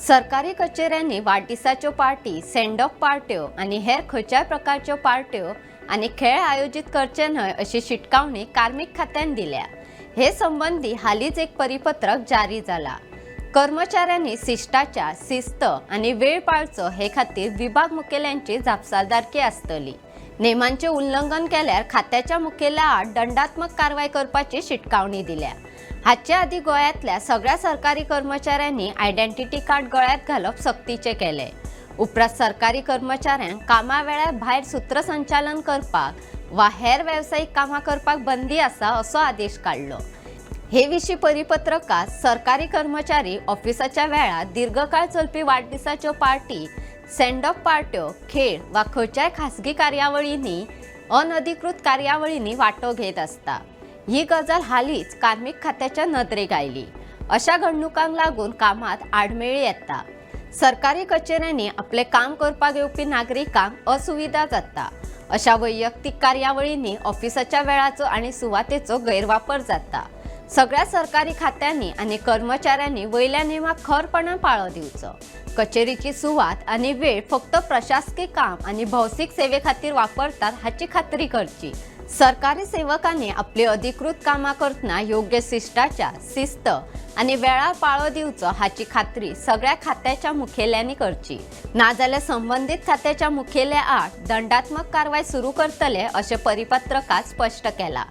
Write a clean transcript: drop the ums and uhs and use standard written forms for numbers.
सरकारी कचेऱ्यांनी वाडदिसाच्यो party, send off पार्ट्यो आनी हेर खंयच्याय प्रकारच्यो पार्ट्यो आनी खेळ आयोजीत करचे न्हय अशी शिटकावणी कार्मीक खात्यान दिल्या. हे संबंदी हालींच एक परिपत्रक जारी जाला. कर्मचाऱ्यांनी शिश्टाचार, शिस्त आनी वेळ पाळचो हे खातीर विभाग मुखेल्यांची जापसालदारकी आसतली. नेमांचे उल्लंघन केल्यार खात्याच्या मुखेल्या आड दंडात्मक कारवाय करपाची शिटकावणी दिल्या. हाचे आदी गोंयांतल्या सगळ्या सरकारी कर्मचाऱ्यांनी आयडेंटिटी कार्ड गळ्यात घालप सक्तीचें केलें. उपरांत सरकारी कर्मचाऱ्यांक कामा वेळार भायर सूत्रसंचालन करपाक वा हेर वेवसायीक कामां करपाक बंदी आसा असो आदेश काडलो. हे विशीं परिपत्रकात सरकारी कर्मचारी ऑफिसाच्या वेळार दीर्घकाळ चलपी वाडदिसाच्यो पार्टी, सेंड ऑफ पार्ट्यो, खेळ वा खंयच्याय खासगी कार्यावळींनी, अनधिकृत कार्यावळींनी वांटो घेत आसता. ही गजाल हालींच कार्मीक खात्याच्या नदरेक आयली. अशा घडणुकांक लागून कामात आडमेळी येता. सरकारी कचेऱ्यांनी आपलें काम करपाक येवपी नागरिकांक असुविधा जाता. अशा वैयक्तीक कार्यावळींनी ऑफिसाच्या वेळाचो आनी सुवातेचो गैरवापर जाता. सगळ्या सरकारी खात्यांनी आनी कर्मचाऱ्यांनी वयल्या नेमाक खरपणान पाळो दिवचो. कचेरीची सुवात आनी वेळ फक्त प्रशासकीय काम आनी भौशीक सेवे खातीर वापरतात हाची खात्री करची. सरकारी सेवकांनी आपली अधिकृत कामां करतना योग्य शिश्टाचार, शिस्त आनी वेळार पाळो दिवचो हाची खात्री सगळ्या खात्याच्या मुखेल्यांनी करची. नाजाल्यार संबंदीत खात्याच्या मुखेल्या आड दंडात्मक कारवाय सुरू करतले अशें परिपत्रकात स्पश्ट केलां.